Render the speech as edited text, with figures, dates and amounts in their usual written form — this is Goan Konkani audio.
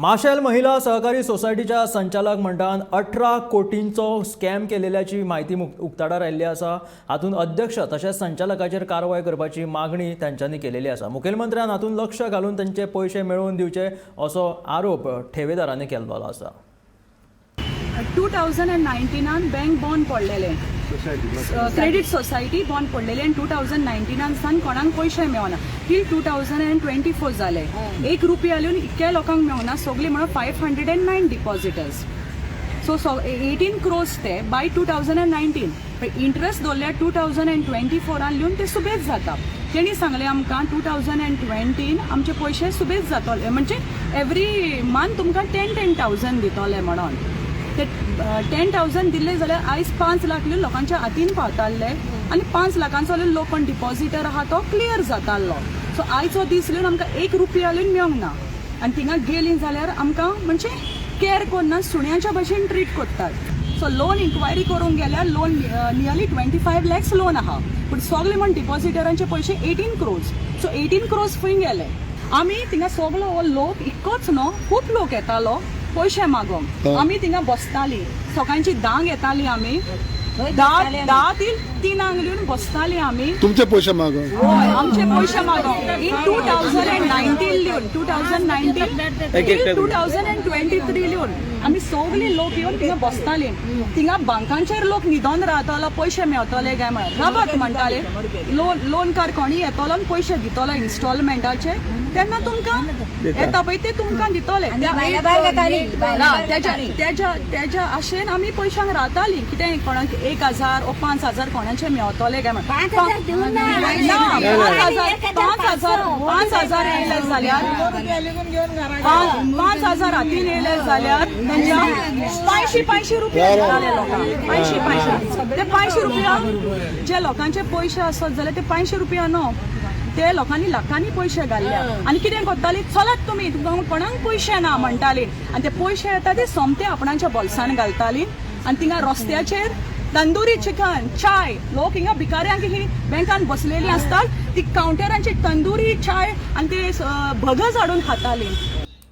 माशेल महिला सहकारी सोसायटीच्या संचालक मंडळान 18 कोटींचो स्कॅम केलेल्याची म्हायती उक्ताडार आयिल्ली आसा. हातूंत अध्यक्ष तशेंच संचालकाचेर कारवाय करपाची मागणी तांच्यांनी केलेली आसा. मुखेलमंत्र्यान हातूंत लक्ष घालून तांचे पयशे मेळोवन दिवचे, असो आरोप ठेवेदारांनी केल्लो आसा. 2019नान बँक बॉन्ड पडलेले, क्रेडीट सोसायटी बॉन्ड पडलेली आनी 2019नान सावन कोणाक पयशे मेळना. टील 2024 जाले, एक रुपया लिवन इतक्या लोकांक मेळना. सगळे म्हणून 509 depositors. So so 18 crores ते बाय 2019, इंट्रस्ट दवरल्यार 2024रान लिवन ते सुबेज जाता. तेणी सांगलें आमकां, 2020न आमचे पयशे सुबेज जातले, म्हणजे एवरी मंथ तुमकां 10-10 थावजंड दितले म्हणून. ते 10,000 दिले जाल्यार आयज 5 लाख लिवन लोकांच्या हातीन पावताले आनी 5 लाखांचो लिवन लोक कोण डिपॉझिटर आहा तो क्लियर जातालो. सो आयचो दीस लिवन आमकां एक रुपया लिवन मेळोंक ना. आनी थिंगा गेलीं जाल्यार आमकां म्हणजे कॅर करना, सुण्यांच्या भशेन ट्रीट करतात. सो लोन इन्क्वायरी करूंक गेल्यार लोन नियरली 25 लॅक्स लोन आहा, पूण सगळे म्हण डिपॉझिटरांचे पयशे 18 क्रोर्स. सो 18 क्रोर्स खंय गेले? आमी थिंगा सगलो हो लोक इतकोच न्हू, खूब लोक येतालो पयशे मागोंक. आमी थिंगा बसताली, सकाळची 10ंक येताली आमी, 10 ते 3 लिवन बसताली आमी. तुमचे पयशे मागो? हय, आमचे पयशे मागोंक. इन 2019 लिवन, 2019, 2023 लिवन आमी सगळी लोक येवन थिंगा बसताली. थिंगा बांकांचेर लोक न्हिदोन रावतालो, पयशे मेवतले काय म्हणून. राबात म्हणटाले, लोनकार कोणी येतलो आनी पयशे दितलो इन्स्टॉलमेंटाचे, तेन्ना तुमकां येता पळय ते तुमकां दितले. ना, तेज्या तेज्या तेज्या आशेन आमी पयशांक रावताली. कितें कोणाक 1000 ओ 5000 कोणाचे मेवतले काय म्हणून. 5000 दिवन ना. ना, 5000, 5000, 5000 येयले जाल्यार, 5000 हातीन येयले जाल्यार तेंच्या 500-500 रुपया दिताले लोकांक, 500-500. ते 500 रुपया जे लोकांचे पयशे आसत जाल्यार ते 500 रुपया न्हू, ते लोकांनी लाखांनी पयशे घाल्ले. आनी कितें करताली, चलात तुमी, तुमकां कोणाक पयशे ना म्हणटाली. आनी ते पयशे येता ते सोमते आपणाच्या बोल्सान घालताली. आनी थिंगा रस्त्याचेर तंदुरी चिकन, चाय, लोक हिंगा भिकाऱ्यांक ही बँकान बसलेली आसतात, ती कावंटरांची तंदुरी चाय आनी ते भगज हाडून खाताली.